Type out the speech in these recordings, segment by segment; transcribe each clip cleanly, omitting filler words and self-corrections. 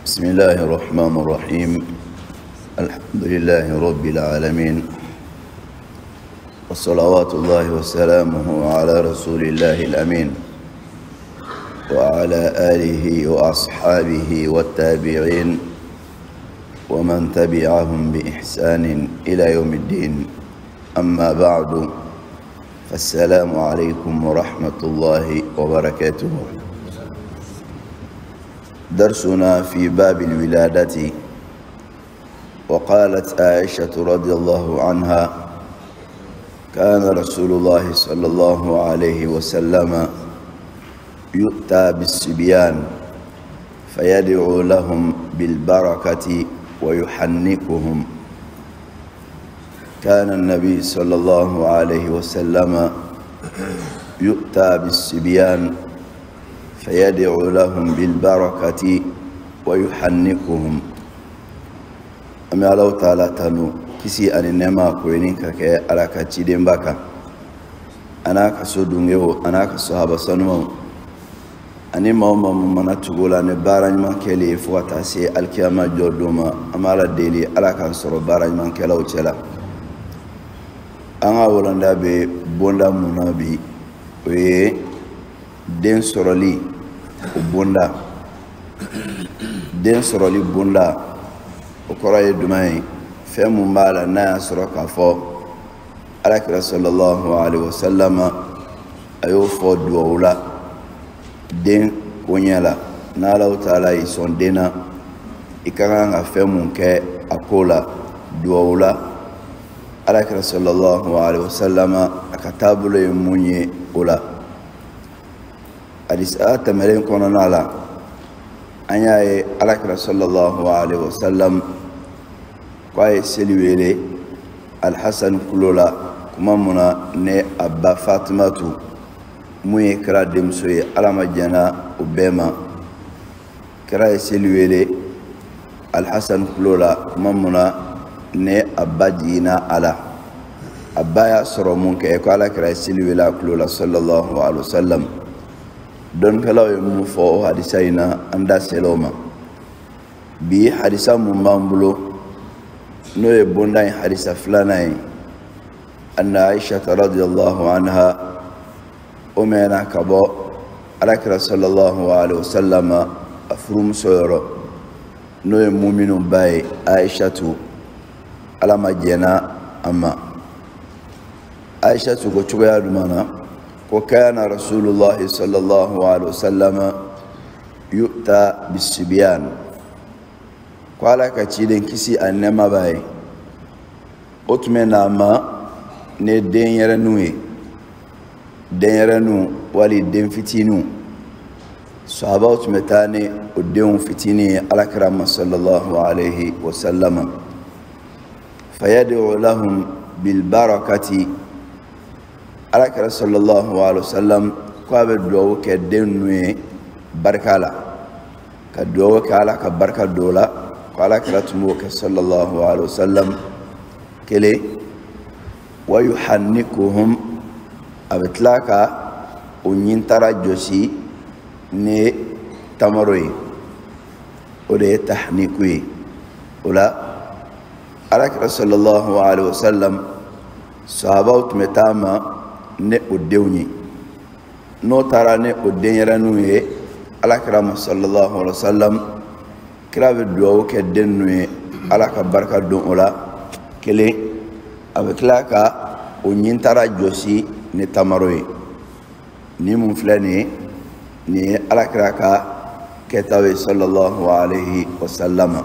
بسم الله الرحمن الرحيم. الحمد لله رب العالمين، وصلوات الله وسلامه على رسول الله الأمين وعلى آله وأصحابه والتابعين ومن تبعهم بإحسان إلى يوم الدين. أما بعد، فالسلام عليكم ورحمة الله وبركاته. درسنا في باب الولادة. وقالت عائشة رضي الله عنها: كان رسول الله صلى الله عليه وسلم يؤتى بالصبيان فيدعو لهم بالبركة ويحنكهم. كان النبي صلى الله عليه وسلم يؤتى بالصبيان فيدعو لهم بالبركة ويحنكهم. An bɛ Alahu Taala tanu, kisi ani nɛɛma ko ɲini ka kɛ Ala ka cidenba kan, a n'a ka so dungew, a n'a ka sahaba sanumaw, ani maa o maa mun mana tugu o la ni baara ɲuman kɛli ye fo ka taa se alikiyama jɔ don ma. An bɛ Ala deli, Ala k'an sɔrɔ baara ɲuman kɛlaw cɛ la. An ka walanda bɛ bonda mun na bi, o ye den sɔrɔli o bonda. Den sɔrɔli bonda, o kɔrɔ ye jumɛn ye? Fɛn mun b'a la n'a y'a sɔrɔ k'a fɔ Alakira sallallahu alaihi wasallam a y'o fɔ duwawu la den koɲɛ la. N'Alahu Taala y'i sɔn den na, i ka kan ka fɛn mun kɛ a ko la duwawu la, Alakira sallallahu alaihi wasallam a ka taabolo ye mun ye o la. Hadisa tɛmɛnen kɔnɔna la, an y'a ye Alakira sallallahu alaihi wasallam ko a ye seli wele Alhasan kulo la kuma mun na ne a ba Fatimatu, mun ye kira denmuso ye, Ala ma jɛnna o bɛɛ ma. Kira ye seli wele Alhasan kulo la kuma mun na ne a ba jiginna a la. A ba y'a sɔrɔ mun kɛ ko Ala kira ye seli wele a kulo la sallallahu alaihi wasallam. Dɔnnikɛlaw ye mun fɔ o hadisa in na, an da sela o ma. Bi hadisa mun b'an bolo, n'o ye bonda in hadisa filanan ye, anna Aisha radiyallahu anha, o mɛnna ka bɔ Alakira sallallahu alaihi wasallam a furumuso yɔrɔ, n'o ye muminu ba ye Aishatu, Ala ma jɛnna a ma. Aishatu ko cogoya jumɛn na? Ko kana Rasulullahi sallallahu alaihi wasallam yu'ta bisibiyan, ko Ala ka ciden kisi a nɛɛma b'a ye, o tun bɛ n'a ma ni denyɛrɛninw ye, denyɛrɛninw wali den fitininw. Sahabaw tun bɛ taa ni o denw fitinin ye Alakira ma sallallahu alaihi wasallam. Fayad'u lahum bilbarakati, Alakira sallallahu alaihi wasallam ko a bɛ duwawu kɛ den ninnu ye barika la, ka duwawu kɛ Ala ka barika don o la, ko Alakira tun b'o kɛ sallallahu alaihi wasallam. Kelen, wa yuhannikuhum, a bɛ tila ka o ɲintara jɔsi ni tamaro ye, o de ye tahniku ye. O la Alakira sallallahu alaihi wasallam sahabaw tun bɛ taa ma ni o denw ye. N'o taara ni o denyɛrɛninw ye Alakira ma sallallahu alaihi wasallam, kira bɛ duwawu kɛ den ninnu ye, Ala ka barika don o la. Kelen, a bɛ tila ka o ɲintara jɔsi ni tamaro ye. Ni mun filɛ nin ye, nin ye Alakira ka kɛtaw ye sallallahu alaihi wasallam.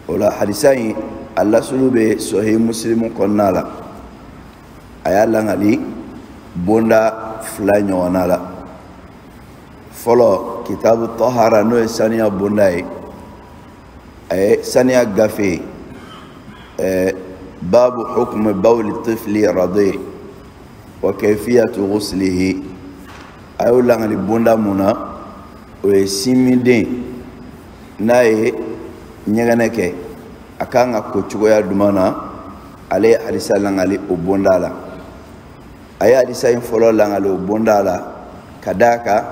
O la hadisa in a lasulu bɛ Sahih Muslim kɔnɔna la. A y'a langali bonda fila ɲɔgɔnna la. Fɔlɔ, kitabu tahara, n'o ye saniya bonda ye, a ye saniya gafe, babu hukmi bawli tifli radi wa kayfiyatu ghuslihi. A y'o langali bonda mun na, o ye sinmiden n'a ye ɲɛgɛnɛ kɛ, a kan ka ko cogoya jumɛn na, ale ye hadisa langali o bonda la. A ye hadisa in fɔlɔ langali o bonda la ka d'a kan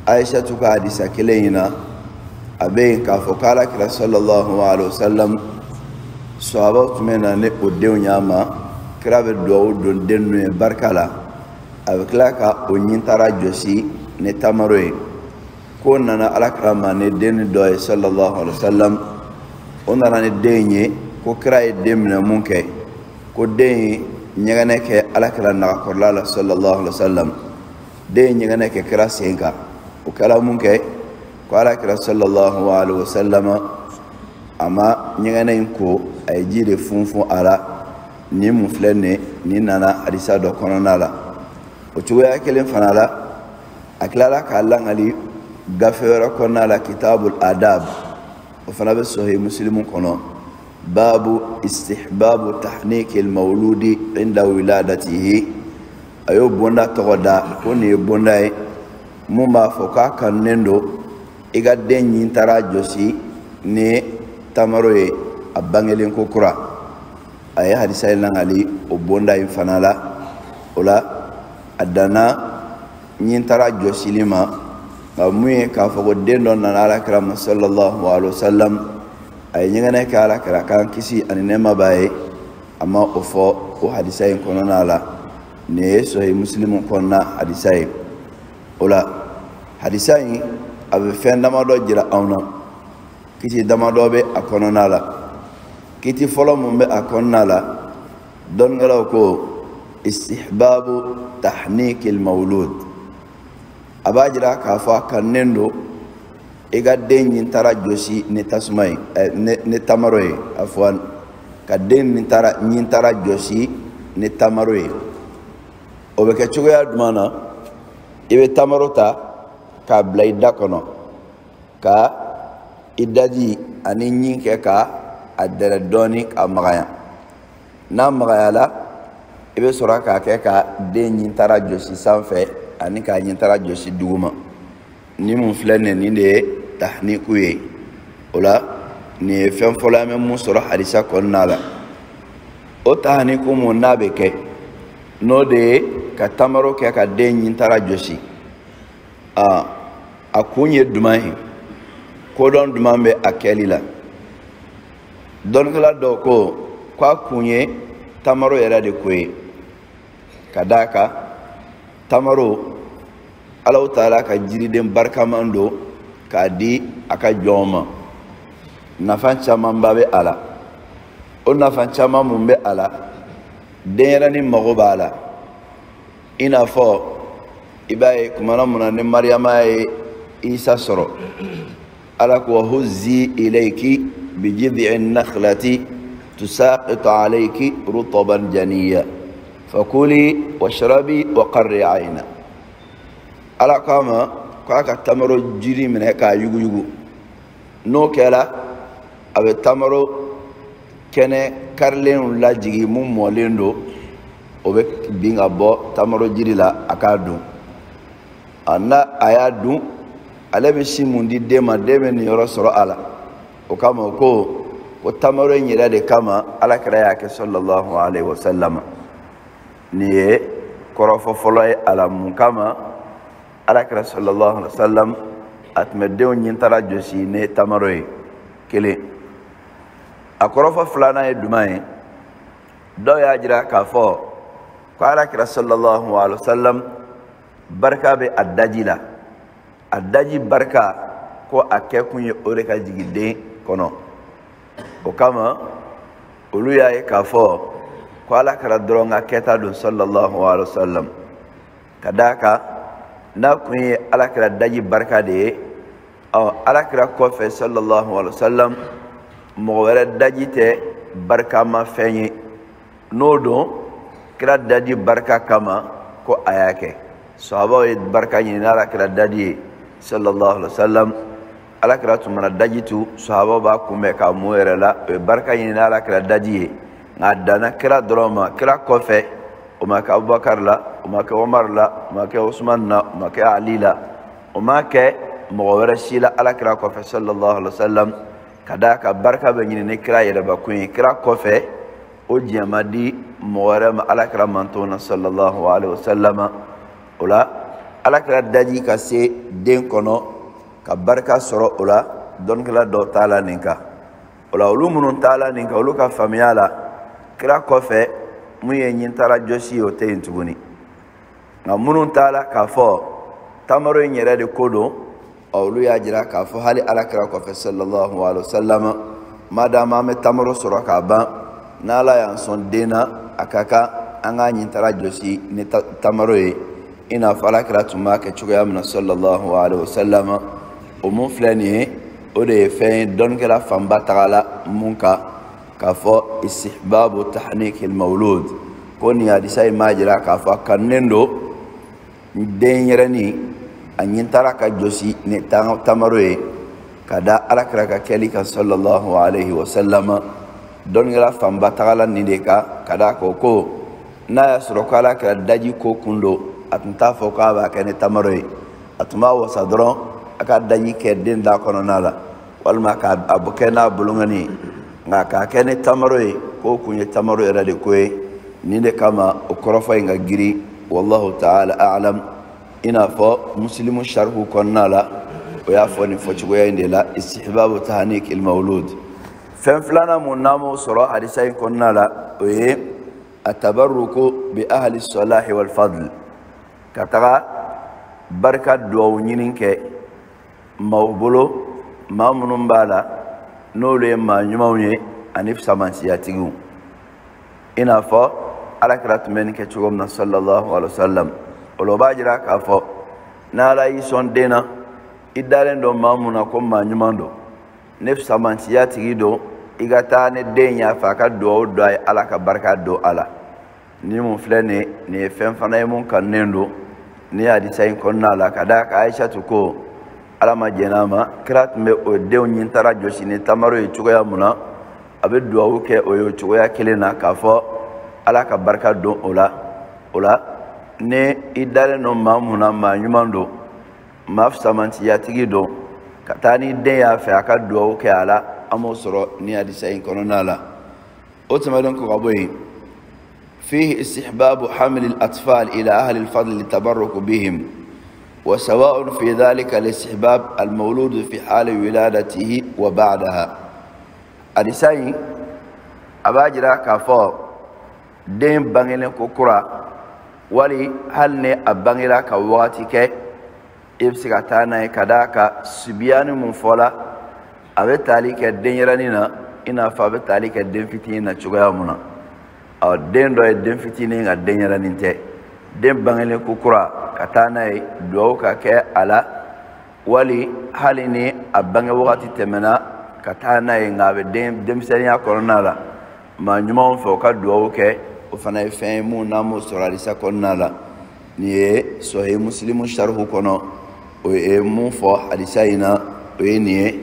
Aishatu ka hadisa kelen in na, A bɛ yen k'a fɔ k'ala kira sallallahu alaihi wasallam, sahabaw tun bɛ na ni o denw y'a ma. Kira bɛ duwawu don den ninnu ye barika la, a bɛ tila ka o ɲintara jɔsi ni tamaro ye. Ko nana ala kira ma ni den dɔ ye sallallahu alaihi wasallam. O nana ni den ye ko kira ye den minɛ mun kɛ, ko den ye ɲɛgɛnɛ kɛ ala kira nagakɔrɔla la sallallahu alaihi wasallam. Den ye ɲɛgɛnɛ kɛ kira sen kan. O kɛra mun kɛ, ko ala kira sallallahu alaihi wasallam a ma ɲɛgɛnɛ in ko, a ye ji de funfun a la. Nin mun filɛ nin, nin nana hadisa dɔ kɔnɔna la. O cogoya kelen fana la, a tilala k'a langali gafe wɛrɛ kɔnɔna la, kitabul adab, o fana bɛ sahih muslimu kɔnɔ, babu istihbabu tahnikil mawludi inda wiladatihi. A y'o bonda tɔgɔ da ko nin ye bonda ye mun b'a fɔ k'a kanunen don i ka den ɲin taara jɔsi ni tamaro ye a bangelen ko kura. A ye hadisa in langali o bonda in fana la. O la, a danna ɲin taara jɔsili ma, nka mun ye k'a fɔ ko den dɔ nana ala kira ma sallallahu alaihi wasallam, a ye ɲɛgɛnɛ kɛ ala kira k'an kisi ani nɛɛma b'a ye, a ma o fɔ o hadisa in kɔnɔna la. Nin ye sahih muslimu kɔnɔna hadisa ye. O la, hadisa in a bɛ fɛn damadɔ jira anw na. Kiti damadɔ bɛ a kɔnɔna la. Kiti fɔlɔ mun bɛ a kɔnɔna la, dɔnnikɛlaw ko istihbabu tahnikil mawlud. A b'a jira k'a fɔ a kanunen don i ka den ɲin taara jɔsi ni tasuma ye, ni tamaro ye. A fɔ ka den ɲin taara jɔsi ni tamaro ye, o bɛ kɛ cogoya jumɛn na? I bɛ tamaro ta k'a bila i da kɔnɔ, ka i daji ani ɲin kɛ ka a dɛrɛ dɔɔni k'a magaya. N'a magayala, i bɛ sɔrɔ k'a kɛ ka den ɲin taara jɔsi sanfɛ ani k'a ɲin taara jɔsi duguma. Ni mun filɛ nin, nin de ye tahniku ye. O la, nin ye fɛn fɔlɔ an bɛ mun sɔrɔ hadisa kɔnɔna la. O tahniku mun n'a bɛ kɛ, n'o de ye ka tamaro kɛ ka den ɲin taara jɔsi, a kun ye jumɛn ye? Kodɔn jumɛn bɛ a kɛli la? Dɔnnikɛla dɔw ko k'a kun ye tamaro yɛrɛ de ko ye, ka d'a kan tamaro Alahu taala ka jiriden barikaman don k'a di a ka jɔnw ma. Nafa camanba bɛ a la. O nafa caman mun bɛ a la, denyɛrɛnin mago b'a la. I n'a fɔ i b'a ye kumana mun na ni Mariyama ye Isa sɔrɔ, Ala ko huzzi ilayki bijid'i nakhlati tusaqitu alayki rutaban janiya fakuli washrabi wa qarri ayna. Ala ko a ma k'a ka tamaro jiri minɛ k'a yuguyugu. N'o kɛra, a bɛ tamaro kɛnɛ karilenw lajigin mun mɔlen don, o bɛ bin ka bɔ tamaro jiri la, a k'a dun. A n'a a y'a dun, ale bɛ sin mun di den ma, den bɛ nin yɔrɔ sɔrɔ a la. O kama ko tamaro in yɛrɛ de kama ala kira y'a kɛ sallallahu alaihi wasallam. Nin ye kɔrɔfɔ fɔlɔ ye a la. Mun kama ala kira sallallahu alaihi wasallam a tun bɛ denw ɲin taara jɔsi ni tamaro ye? Kelen. A kɔrɔfɔ filanan ye jumɛn ye? Dɔw y'a jira k'a fɔ ko ala kira sallallahu alaihi wasallam barika bɛ a daji la. A daji barika ko a kɛkun ye o de ka jigin den kɔnɔ. O kama olu y'a ye k'a fɔ ko ala kira dɔrɔn ka kɛta don sallallahu alaihi wasallam, ka d'a kan n'a kun ye ala kira daji barika de ye, ɔ ala kira kɔfɛ sallallahu alaihi wasallam mɔgɔ wɛrɛ daji tɛ barikama fɛn ye. N'o don kira daji barika kama ko a y'a kɛ. Sahabaw ye barika ɲini n'ala kira daji ye sallallahu alaihi wasallam. Ala kira tun mana daji tu, sahabaw b'a kunbɛn k'a mun yɛrɛ la, o ye barika ɲini n'ala kira daji ye. Nka a danna kira dɔrɔn ma. Kira kɔfɛ o ma kɛ Abubakar la, o ma kɛ Umar la, o ma kɛ Usman na, o ma kɛ Ali la, o ma kɛ mɔgɔ wɛrɛ si la ala kira kɔfɛ sallallahu alaihi wasallam. Ka d'a kan barika bɛ ɲini ni kira yɛrɛbakun ye. Kira kɔfɛ o diɲɛ ma di mɔgɔ wɛrɛ ma ala kira manton na sallallahu alaihi wasallam. O la, ala kira daji ka se den kɔnɔ ka barika sɔrɔ o la. Dɔnnikɛla dɔw t'a la nin kan. O la, olu minnu t'a la nin kan, olu ka faamuya la, kira kɔfɛ mun ye ɲintara jɔsi ye, o tɛ yen tuguni. Nka minnu t'a la k'a fɔ tamaro in yɛrɛ de ko don, olu y'a jira k'a fɔ hali ala kira kɔfɛ sallallahu alaihi wa sallam, madama an bɛ tamaro sɔrɔ k'a ban, n'ala y'an sɔn den na, a ka kan an k'a ɲintara jɔsi ni tamaro ye, i n'a fɔ ala kira tun b'a kɛ cogoya min na sallallahu alaihi wa sallam. O mun filɛ nin ye, o de ye fɛn ye dɔnnikɛla fanba tagala mun kan, k'a fɔ istihbabu tahnikil mawlud, ko nin hadisa in b'a jira k'a fɔ a kanunen don denyɛrɛnin a ɲintara ka jɔsi ni tamaro ye, ka da ala kira ka kɛli kan sallallahu alaihi wa sallam. Dɔnnikɛla fanba tagala nin de kan, ka d'a kan ko n'a y'a sɔrɔ ko ala kira daji ko kun don, a tun t'a fɔ k'a b'a kɛ ni tamaro ye. A tun b'a wasa dɔrɔn a ka daji kɛ den da kɔnɔna la, walima k'a kɛ n'a bolonkɔni ye. Nka k'a kɛ ni tamaro ye, k'o kun ye tamaro yɛrɛ de ko ye. Nin de kama o kɔrɔfɔ in ka girin, wallahu ta'ala a'lam. I n'a fɔ musilimu sarihu kɔnɔna la, o y'a fɔ nin fɔcogoya in de la, istihbabu tahnik il mawlud. Fɛn filanan mun n'an m'o sɔrɔ hadisa in kɔnɔna la, o ye atabarruku bi ahli salahi wal fadl, ka taga barika duwawu ɲini kɛ maaw bolo, maa minnu b'a la n'olu ye maa ɲumanw ye ani samansiyatigiw, i n'a fɔ ala kira tun bɛ nin kɛ cogo min na sallallahu alaihi wa sallam. O la, o b'a jira k'a fɔ n'ala y'i sɔn den na, i dalen don maa mun na ko maa ɲuman don ne samansiya tigi don, i ka taa ni den y'a fɛ a ka duwawu don a ye, ala ka barika don a la. Ni mun filɛ nin ye, nin ye fɛn fana ye mun kanunen don ni hadisa in kɔnɔna la, ka d'a kan Ayisatu ko, ala ma jɛn'a ma, kira tun bɛ o denw ɲintara jɔsi ni tamaro ye cogoya mun na, a bɛ duwawu kɛ o ye o cogoya kelen na, k'a fɔ ala ka barika don o la. O la, ni i dalen don maa mun na, maa ɲuman don, maa samantiyatigi don, ka taa ni den y'a fɛ a ka duwawu kɛ a la, an b'o sɔrɔ ni hadisa in kɔnɔna la. O tɛmɛnen kɔ ka bɔ yen, فيه استحباب حمل الأطفال إلى أهل الفضل للتبرك بهم، وسواء في ذلك الاستحباب المولود في حال ولادته وبعدها. Hadisa in a b'a jira k'a fɔ den bangelen ko kura, wali hali ni a bangela ka wagati kɛ, i bɛ se ka taa n'a ye, ka d'a kan sibiyani mun fɔla, a bɛ tali kɛ denyɛrɛnin na i n'a fɔ a bɛ tali kɛ den fitinin na cogoya mun na. Ɔ, den dɔ ye den fitinin nka denyɛrɛnin tɛ. Den bangelen ko kura, ka taa n'a ye duwawu ka kɛ a la, wali hali ni a bange wagati tɛmɛna, ka taa n'a ye nka a bɛ den denmisɛnninya kɔnɔna la, maa ɲumanw fɛ u ka duwawu kɛ, o fana ye fɛn ye mun n'an m'o sɔrɔ hadisa kɔnɔna la. Nin ye Sɔhi Musilimu sarihu kɔnɔ, o ye mun fɔ hadisa in na, o ye nin ye.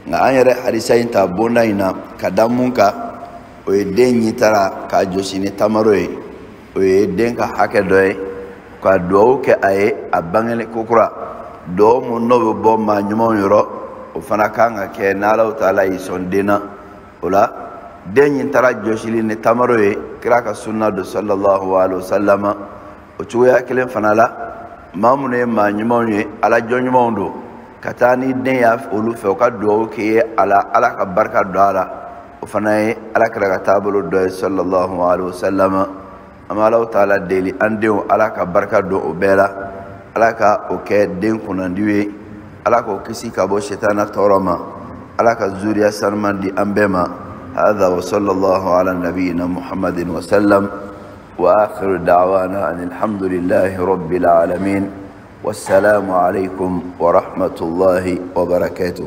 Nka an yɛrɛ hadisa in ta bonda in na ka da mun kan, o ye den ɲitara k'a jɔsi ni tamaro ye, o ye den ka hakɛ dɔ ye, ka duwawu kɛ a ye a bangeli kokura. Duwawu mun n'o bɛ bɔ maa ɲumanw yɔrɔ, o fana kan ka kɛ n'Alahu taala y'i sɔn den na. O la, den ɲintara jɔsili ni tamaro ye, kira ka sunna don sallallahu alaihi wa sallam. O cogoya kelen fana la, maa minnu ye maa ɲumanw ye, ala jɔn ɲumanw don, ka taa ni den y'a olu fɛ u ka duwawu kɛ ye a la, ala ka barika don a la, o fana ye ala kira ka taabolo dɔ ye sallallahu alaihi wa sallam. An bɛ Alahu taala deli, an denw, ala ka barika don o bɛɛ la, ala ka o kɛ den kunnandiw ye, ala k'o kisi ka bɔ sitana tɔɔrɔ ma, ala ka zuriya sanuman di an bɛɛ ma. هذا وصلى الله على نبينا محمد وسلم، وآخر دعوانا أن الحمد لله رب العالمين، والسلام عليكم ورحمة الله وبركاته.